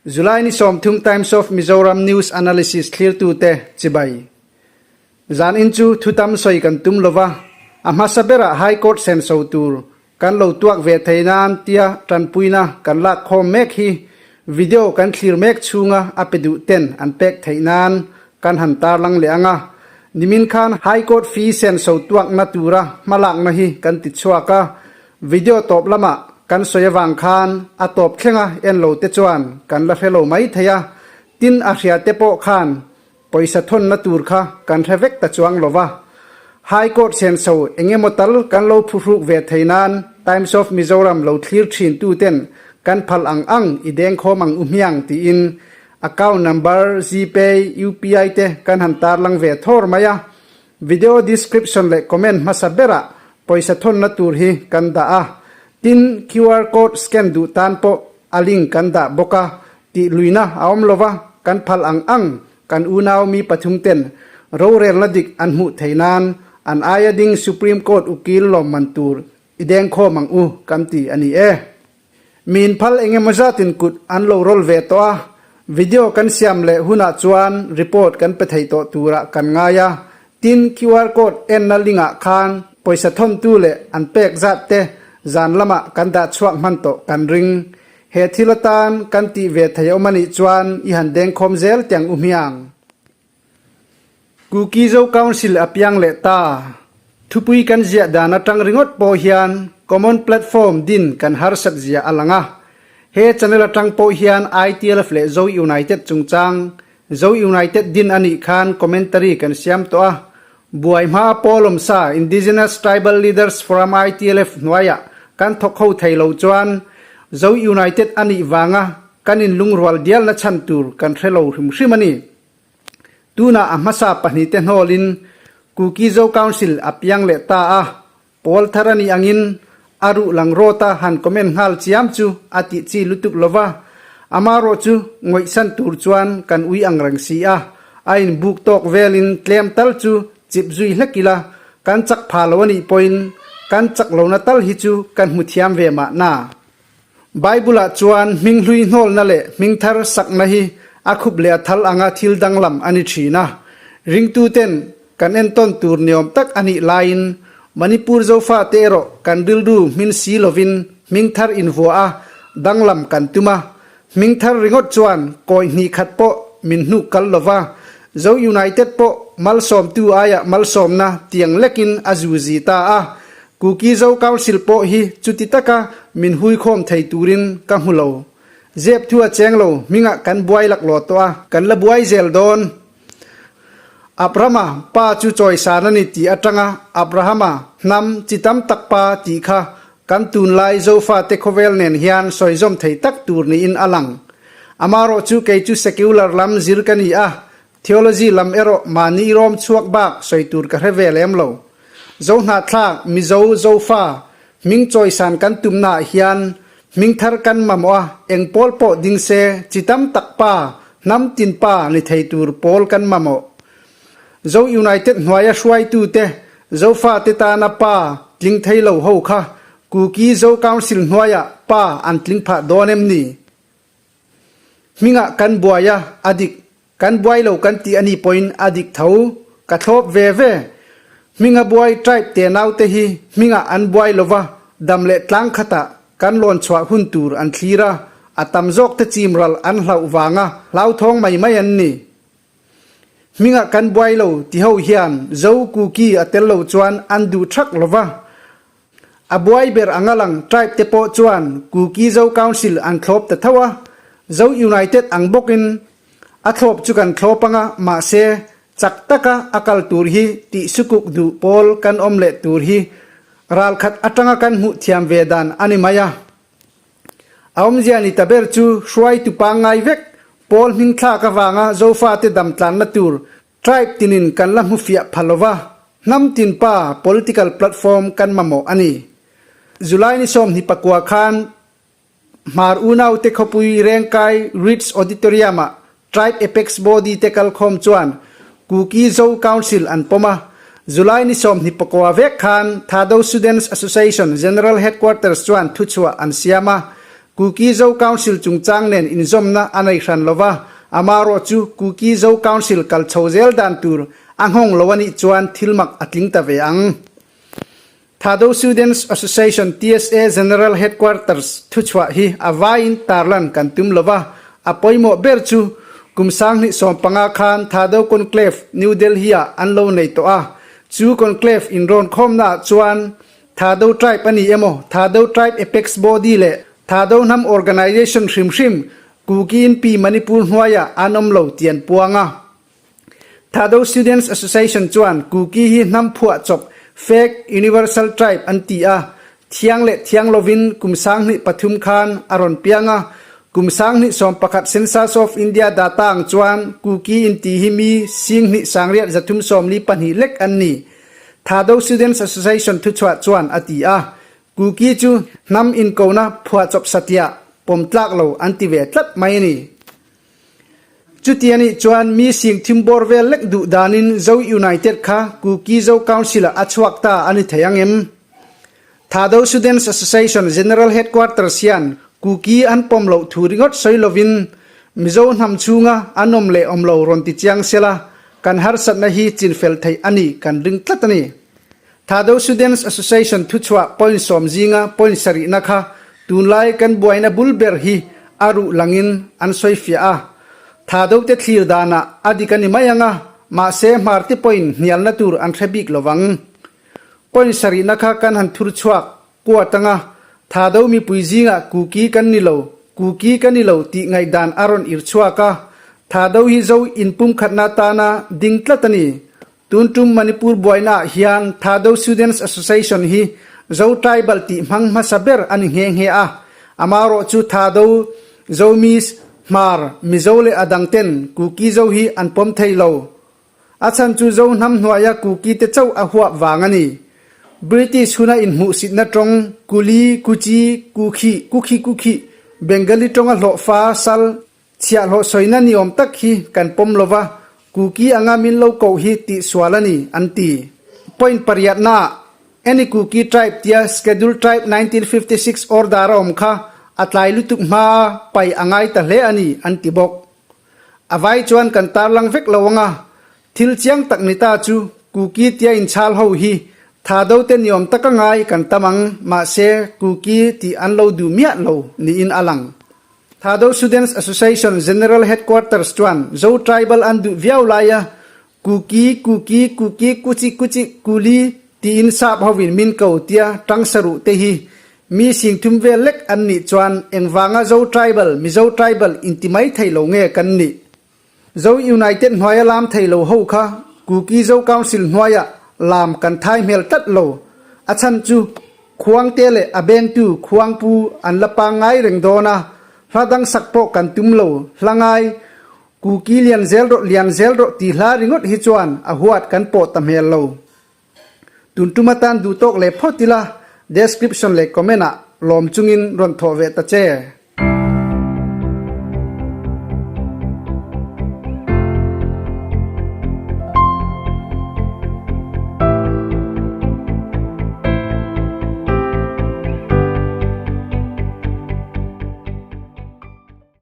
July ni 30 Times of Mizoram News Analysis thlirtute chibai. Zan in chu thutam soi kan tum lova, a hmasa berah High Court senso tur Kan lo tuak ve thei nan tia tanpuina kan lak khawm mek hi video kan thlir mek chhunga a pe duh ten an pek theih nan kan han tarlang leh ang a. Nimin khan High Court fee senso tuakna tura hmalakna hi kan ti chhuak a, video tawp lamah kan sawi avang khan a tawp thlenga en lo te chuan kan la hre lo mai thei a, tin a hria te pawh khan Pawisa thawnna tur kha kan hre vek ta chuang lo va. High Court senso eng emaw tal kan lo phuhruk ve thei nan Times of Mizoram lo thlir thin tu ten kan phal ang ang i dengkhawm ang u hmiang tiin account number, Gpay, UPI te kan han tarlang ve thawr mai a. Video description leh comment hmasa berah pawisa thawnna tur hi kan dah a. Tin, QR code scan duh tan pawh a link kan dah bawk a. Tih luina a awm lova, kan phal ang ang kan unau mi pathum ten rorelna dik an hmuh theih nan an aia ding Supreme Court ukil lawmman tur i dengkhawm ang u kan ti a ni e. Min phal eng emaw zatin kut an lo rawl ve tawh a, video kan siam leh hunah chuan report kan pe thei tawh turah kan ngai a, tin QR code enna link ah khan pawisa thawntu leh an pek zat te zan lamah kan dah chhuak hman tawh kan ring. He thil atan kan tih ve thei awm a nih chuan i han dengkhawm zel tiang u hmiang. Kuki Zo Council a piang leh ta. Thupui kan ziah dan atang ringawt pawh hian Common Platform din kan harsat zia a lang a. He channel atang pawh hian ITLF leh Zo United chungchang, Zo United din a nih khan commentary kan siam tawh a. Buai hma pawlawm sa Indigenous Tribal Leaders Forum ITLF hnuaiah kan thawk ho thei lo chuan Zo United a nih vanga kan inlungrual dialna chhan tur kan hre lo hrim hrim a ni. Tunah a hmasa pahnihte hnawlin Kuki Zo Council a piang leh ta a, pawl thar a nih angin a ruh lang rawta han comment nghal chiam chu a tih chi lutuk lo va, amarawh chu ngawihsan tur chuan kan ui ang reng si a, a inbuk tawk velin tlem tal chu chip zui hlek ila kan chak pha lo a nih pawhin kan chak lohna tal hi chu kan hmu thiam ve mahna. Bible-ah chuan hming hlui hnawlna leh hming thar sakna hi a khup leh a thal anga thil danglam a ni thin a. Ringtuten kan entawn tur niawm tak a nih laiin Manipur Zofate erawh kan rilru hmin si lovin hming thar invuah a danglam kan tum a. Hming thar ringawt chuan kawi hnih khat pawh min hnuk kal lo va, Zo United pawh malsawmtu aiah malsawmna tiang lekin a zuzi ta a. Kuki Zo Council pawh hi chuti taka min huikhawm thei turin ka hmu lo. Zep thu a cheng lo, hmingah kan buai laklawh tawh a, kan la buai zel dawn. Abrahama pa chu chawisan a ni tih atanga Abrahama hnam chi tam tak pa tih kha kan tunlai Zofate khawvel nen hian sawizawm thei tak tur niin a lang. Amarawh chu kei chu secular lam zir ka ni a, Theology lam erawh mahni rawm chhuak bak sawi tur ka hre ve lem lo. Zohnahthlak, Mizo, Zofa, hming chawisan kan tumnaah hian hming thar kan mamawh a, eng pawl pawh ding se, chi tam tak pa, hnam tin pa ni thei tur pawl kan mamawh. Zo United hnuaia hruaitute, Zofa te tana pa tling thei lo ho kha Kuki Zo Council hnuaiah pa an tling phah dawn em ni? Hmingah kan buai a, a dik. Kan buai lo kan tih a nih pawhin a dik tho. Ka thlawp ve ve. Hminga buai tribe te naute hi hmingah an buai lo va, dam leh tlang khatah kan lawn chhuah hun tur an thlir a, a tam zawk te chim ral an hlauh vanga hlauthawng mai mai an ni. Hmingah kan buai lo ti ho hian Zo Kuki a tel lo chuan an duh thak lo va, A buai ber anga lang tribe te pawh chuan Kuki Zo Council an thlawp ta tho a, Zo United ang bawkin a thlawp chu kan thlawp anga mahse chak taka a kal tur hi tih sukuk duh pawl kan awm leh tur hi ralkhat atanga kan hmuh thiam ve dan a ni mai a. A awmzia ni ta ber chu hruaitu pangngai vek pawl hmingthlak avanga Zofate damtlanna tur Tribe tinin kan la hmu fiah pha lova, hnam tin pa political platform kan mamawh a ni. July ni 29 khan Hmar unaute khawpui Rengkai Ritz Auditorium-ah Tribe Apex Body te kalkhawm chuan Kuki Zo Council an pawm a. July ni 29 vek khan Thado Students Association General Headquarters chuan thuchhuah an siam a, Kuki Zo Council chungchang nen inzawmna a nei hran lo va, amarawhchu Kuki Zo Council kal chho zel dan tur a nghawng lo a nih chuan thil mak a tling ta ve ang. Thado Students Association, TSA, General Headquarters thuchhuah hi a vaiin tarlan kan tum lo va, a pawimawh ber chu kum 2015 khan Thado Conclave, New Delhi-ah an lo nei tawh a, chu Conclave inrawn khawmnaah chuan Thado Tribe a ni emaw, Thado Tribe Apex Body leh Thado Hnam Organisation hrim hrim Kuki Inpi Manipur hnuaiah an awm lo tih an puang a. Thado Students Association chuan Kuki hi hnam phuah chawp, fake universal tribe an ti a, thiang leh thiang lovin kum 2003 khan a rawn piang a, kum 2011 Census of India data ang chuan Kuki inti hi mi 2332 lek an ni, Thado Students Association thuchhuah chuan a ti a. Kuki chu hnam inkona phuah chawp satliah pawm tlak lo an ti ve tlat mai a ni. Chuti a nih chuan mi sing thim bawr vel lek duh danin Zo United kha Kuki Zo Council-ah a chhuak ta a ni thei ang em? Thado Students Association General Headquarters hian Kuki an pawm loh thu ringawt sawi lovin Mizo hnam chhunga an awm leh awm lo rawn ti chiang sela kan harsatna hi chinfel theih a nih kan ring tlat a ni. Thado Students Association thuchhuah point sawm zinga point sarihna kha tunlai kan buaina bul ber hi a ruh langin an sawi fiah a. Thado te thlir danah a dik a ni mai ang a, mahse hmarte point hnialna tur an hre bik lovang. Point sarihna kha kan han thur chhuak kuat ang a, Thado mipui zingah Kuki kan ni lo, Kuki ka ni lo tih ngaihdan a rawn ir chhuak a, Thado hi Zo inpumkhatna tana ding tlat a ni. Tun tum Manipur buaina ah hian Thado Students Association hi Zo Tribal tih hmang hmasa ber a ni nghe nghe a. Amarawh chu Thado, Zomis, Hmar, Mizo leh a dang ten Kuki Zo hi an pawm thei lo. A chhan chu Zo hnam hnuaia Kuki te chauh a huap vang a ni. British huna inhmuhsitna tawng Kuli, Kuchi, Kukhi, Kukhi Kukhi, Bengali tawnga hlawhfa, sal, Chhiahhlawh sawina ni awm tak hi kan pawm lo va, Kuki anga min lo koh hi tih sual a ni, an ti. Point pariatnaah, Any Kuki Tribe tia Scheduled Tribe 1956 order a awm kha a tlai lutuk hma a pai a ngai ta hle a ni, an ti bawk. A vai chuan kan tarlang vek lo anga, thil chiang tak ni ta chu Kuki tia inchhal ho hi tha do te ni awm taka ngai kan tam ang, mahse Kuki tih an lo duh miah lo niin a lang. Thado Students Association General Headquarters chuan Zo Tribal an duh viau laia Kuki, Kuki, Kuki, Kuchi, Kuchi, Kuli tiin sap hovin min ko tia tang saruh te hi mi singthum vel lek an nih chuan engvanga Zo Tribal, Mizo Tribal inti mai thei lo nge kan nih? Zo United hnuaia lam thei lo ho kha Kuki Zo Council hnuaia lam kan thai hmel tlat lo. A chhan chu Khuangte leh a bengtu Khuangpu an la pangngai reng dawn a, hla dang sak pawh kan tum lo, hla ngai Kuki lian zel rawh lian zel rawh ti hla ringawt hi chuan a huat kan pawh ta hmel lo. Tun tum atan duh tawk leh phawt ila, description leh comment ah lawm chungin rawn thawh ve ta che.